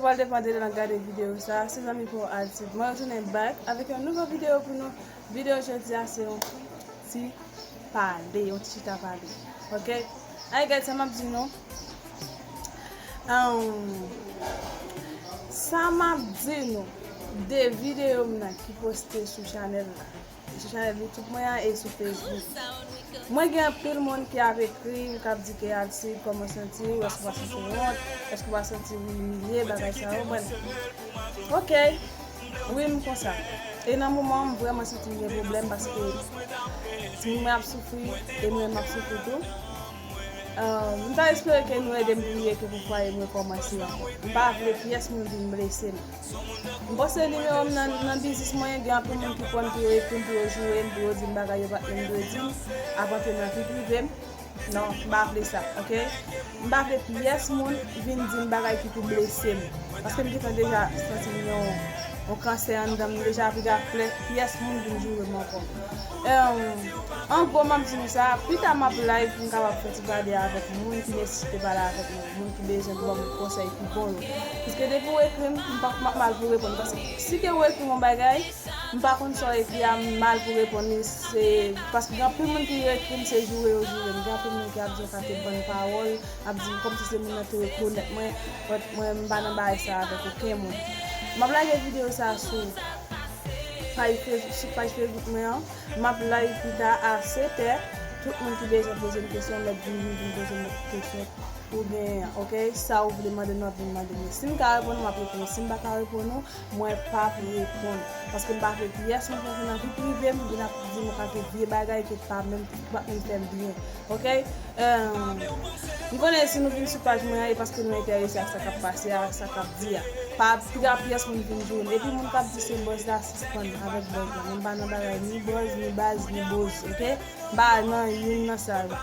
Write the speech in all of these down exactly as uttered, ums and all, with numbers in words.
Pral depann de lè n ap gade videyo sa, se zanmi pa w Altid. Mwen retounen back avèk yon nouvo videyo pou nou. Videyo jodi a se yon ti pale, yon ti chita pale. Ok? Ay, gad sa m ap di nou. Ahn, sa m ap di nou de videyo m nan ki poste sou chanèl la. Sou chanèl YouTube mwen an e sou Facebook. Mwen gen anpil moun ki ap ekri m, k ap di ke Altid, kòman w santi w? Èske w pa santi w wont? Èske w pa santi w imilye? Bagay sa yo, bon. Ok. Wi, m konsa. E nan moman, m vrèman santi m gen pwoblèm paske timoun mwen ap soufri e mwen m ap soufri tou. Ahn, m ta espere ke nou ede m priye ke pou fwaye m rekòmanse ankò. M pa vle pyès moun vin blese m. M poste nimewo m nan, nan biznis mwen, gen anpil moun ki pran m pou yo ekri m, pou yo joure m, pou yo di m bagay yo pa t menm dwe di m, ap antre nan vi prive m. Non, m pa vle sa, ok? M pa vle pyès moun vin di m bagay ki pou blese m. Paske m gentan deja santi m gen yon, yon kansè anndan m, m deja piga flè pyès moun vin joure m ankò. Ahn, an gwo, m ap di nou sa, pita m ap live pou m kapab fè ti pale avèk moun ki nesesite pale avèk mwen, moun ki bezwen pou ban m konsèy ki bon yo. Piske depi w ekri m, m pa, m ap mal pou reponn. Paske si ke w ekri m yon bagay, m pa konn sa w ekri a, m mal pou reponn li. Se paske gen anpil moun ki ekri m, se joure yo joure m. Gen anpil moun ki ap di yon kate bann pawòl, ap di kòmsi se moun nan te rekonèt mwen, but mwen, m pa nan bagay sa avèk okenn moun. M ap lage videyo sa sou paj Face-, sou paj Facebook mwen an. M ap live pita a sèt è. Tout moun ki bezwen poze m kesyon, mèt vin, vin, vin poze m kesyon ou genyen an, ok? Sa ou vle mande m, w ap vin mande m. Si m ka reponn ou, m ap reponn ou. Si m pa ka reponn ou, mwen p ap reponn. Paske m pa vle pyès moun rantre nan vi prive m, vin ap di m yon kate vye bagay ke pa menm, ki pa menm fè m byen. Ok? Em, m konnen si nou vin sou paj mwen an, e paske nou enterese ak sa k ap pase a, ak sa k ap di a. Pa piga pyès moun vin jwenn. Epi moun k ap di se buzz la, sispann avèk buzz la. Mwen pa nan bagay ni buzz, ni baz, ni boz, ok? M pa nan youn nan sa yo.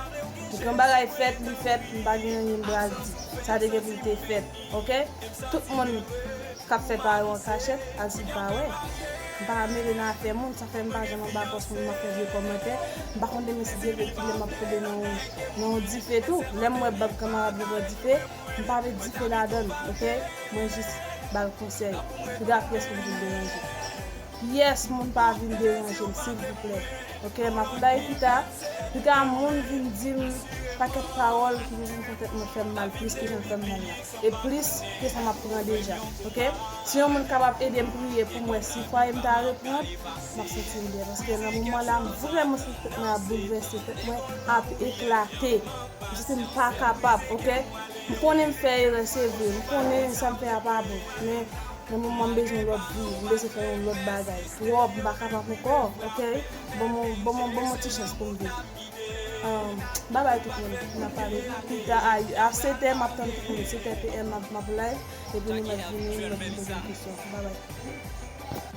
Pou yon bagay fèt, li fèt, m pa gen anyen m pral di. Sa te gen pou l te fèt, ok? Tout moun k ap fè pa yo an kachèt, Altid pa wè. M pa mele nan afè moun, sa fè m pa janm anba pòs moun, m ap fè vye kòmantè. M pa konn demen si Dye vle kilè m ap tonbe nan yon, nan yon dife tou. Lè m wè bab kanmarad yo pran dife, m pa met dife ladan l, ok? Mwen jis ba l konsèy. Piga pyès moun vin deranje. Pyès moun pa vin deranje m, silvouplè. Ok, m ap bay pita. Pita moun vin di m pakèt pawòl ki vin fè tèt mwen fè m mal plis ke jan l fè m mal la. E plis ke sa m ap pran deja. Ok? Si yon moun kapab ede m priye pou m wè si fwaye m ta reprann, m ap santi m byen. Paske nan moman la, m vrèman santi tèt mwen ap boulvèse, tèt mwen ap eklate. M santi m pa kapab, ok? M konnen m fè erè, se vre. M konnen sa m fè a pa bon. Men, nan moman m bezwen lòt vi, m bezwen fè yon lòt bagay. Twòp, m pa kapab ankò, ok? Ban m, ban m, ban m yon ti chans pou m viv. Ahn, babay tout moun. N ap pale pita a, a sèt è, m ap tann tout moun. Sèt è P M, m ap, m ap live. Epi nou mèt vini, nou mèt vin poze m kesyon. Babay.